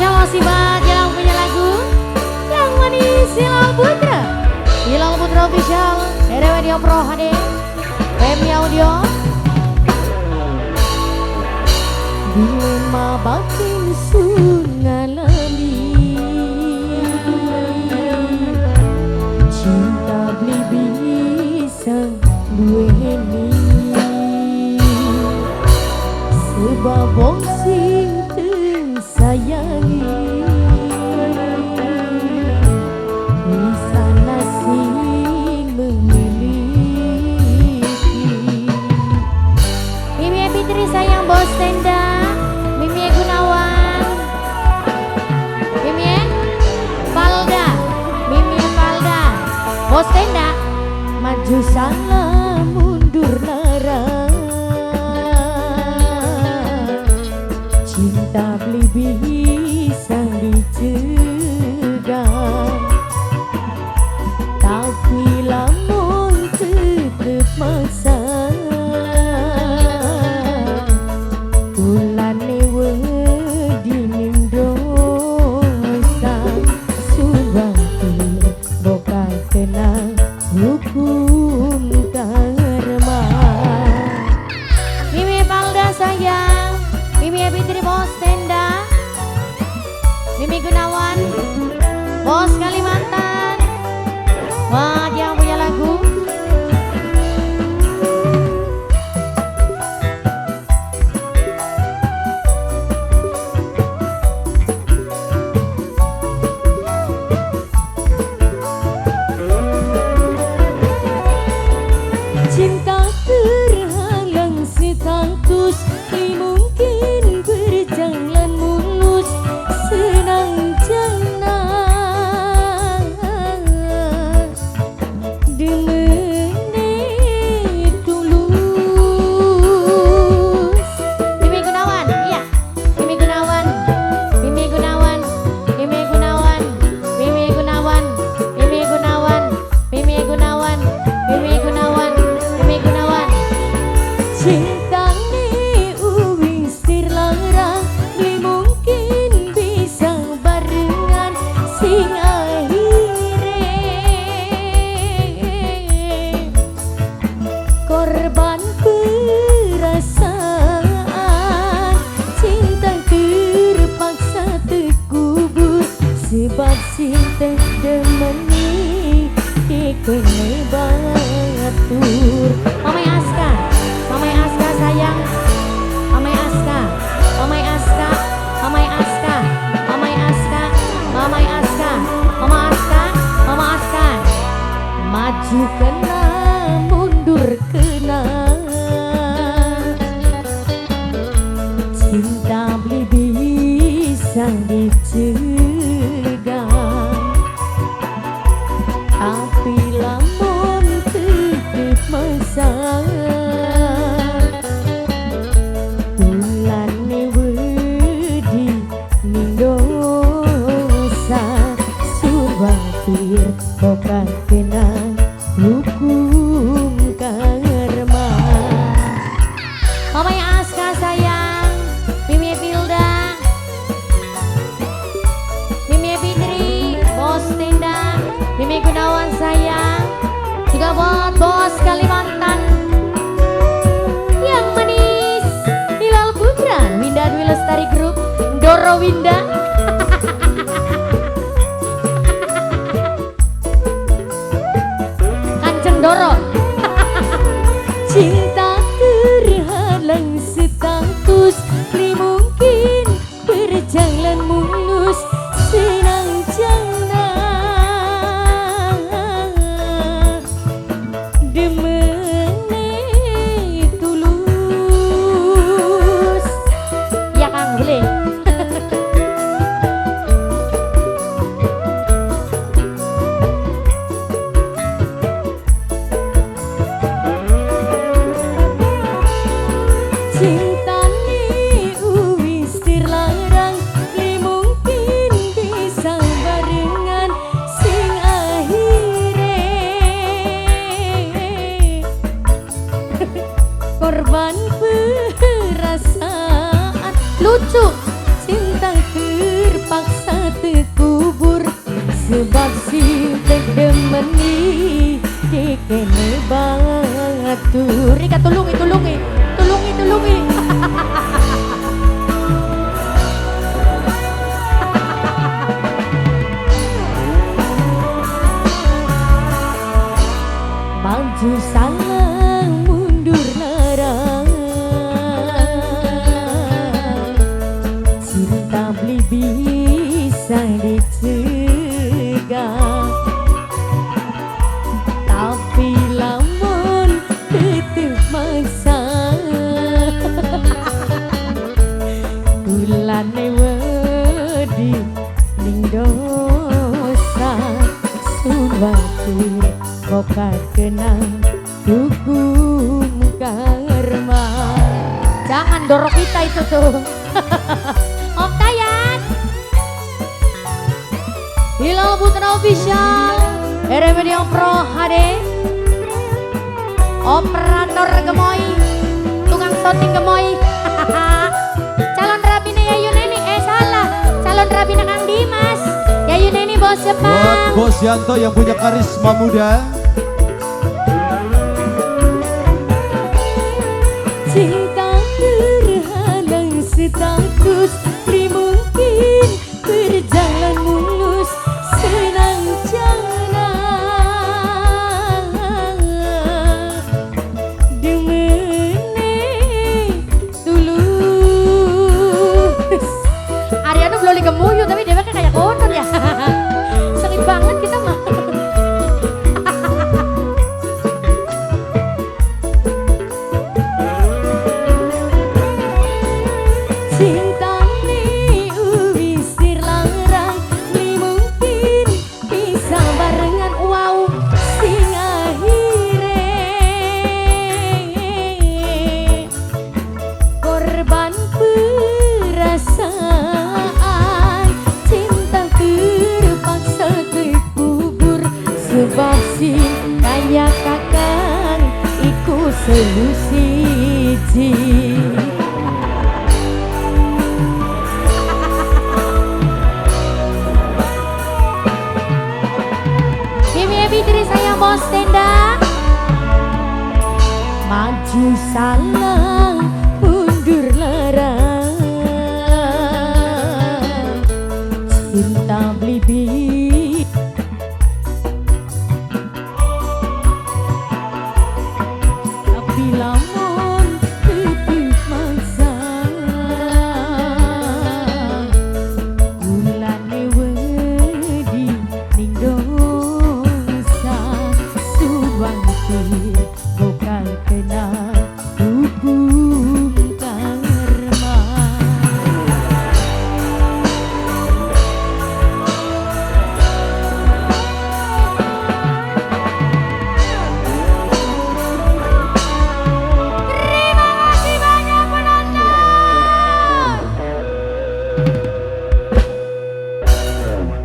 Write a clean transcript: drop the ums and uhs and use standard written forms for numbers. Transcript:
Spesial Osibat yang punya lagu yang manis Hilal Putra. Hilal Putra Official, RW Pro HD, Femi Audio. Dilema batin sungalami, cinta beli bisa duweni, sebab wong sing sayangi bisa sing memiliki. Mimi Fitri sayang bos tenda, Mimi Gunawan, Mimi Falda, Mimi Falda, bos tenda, maju salah mundur lara, cinta beli bisa dicegah, tapi lamun tetep maksa, kulane wedi ning dosa, subakir bokan kena hukum karma. Mimi Palda sayang, Mimi Fitri bos tenda, Mimi Gunawan bos Kalimantan. Wah, dia punya lagu. Cinta terhalang status, mungkin berjalan mulus, senang jana demene tulus. Mimi Gunawan, iya, Mimi Gunawan, Mimi Gunawan, Mimi Gunawan, Mimi Gunawan, Mimi Gunawan, Mimi Gunawan, Mimi Gunawan, Mimi Gunawan. Cintane wis tirlarang, beli mungkin bisa barengan, sing akhire korban perasaan, cinta terpaksa terkubur, sebab cinta demeni dikene batur. Mamai Aska, Mamai Aska sayang, Mamai Aska, Mamai Aska, Mamai Aska, Mamai Aska, Mamai Aska, Mama Aska, Mama Aska. Maju kena, mundur kena, cinta beli bisa dicegah, tapi lamun tetep maksa, kulane wedi ning dosa, subakir bukan kena hukum karma. Mamai Aska sayang, Mimi Filda, Mimi Fitri, bos tenda, Mimi Gunawan sayang, juga buat bos Kalimantan yang manis, Hilal Putra, Winda Dwi Lestari Group, Doro Winda. Kanceng Doro. Cinta terhalang status, beli mungkin berjalan mulus, senang jana demene tulus. Ya Kang, boleh. Cintane wis tirlarang, beli mungkin bisa barengan, sing akhire korban perasaan. Lucu, cinta terpaksa Kene batur. Rika tulungi, tulungi, tulungi, tulungi. Maju salah mundur larang, cinta beli bisa dicegah, tapi lamun tetep maksa kulane wedi ning dosa. Sun kok kena hukum karma. Jangan dorong kita itu tuh. Om Tayat, Hilal Putra Official, RMD Pro HD, operator gemoy, tukang syuting gemoy. Calon rabine Yayu Neni, salah, calon rabine Kang Dimas, Yayu Neni bos Jepang. Buat Bos Yanto yang punya karisma muda. Cinta terhalang status, beri mungkin berjalan mulus, senang jalan demene tulus. Ariano belum gemuyu tapi dia kan kayak konon ya. Sengit banget kita mah. Kaya kakang iku solusi. Mimi Fitri saya bos tenda. Maju salah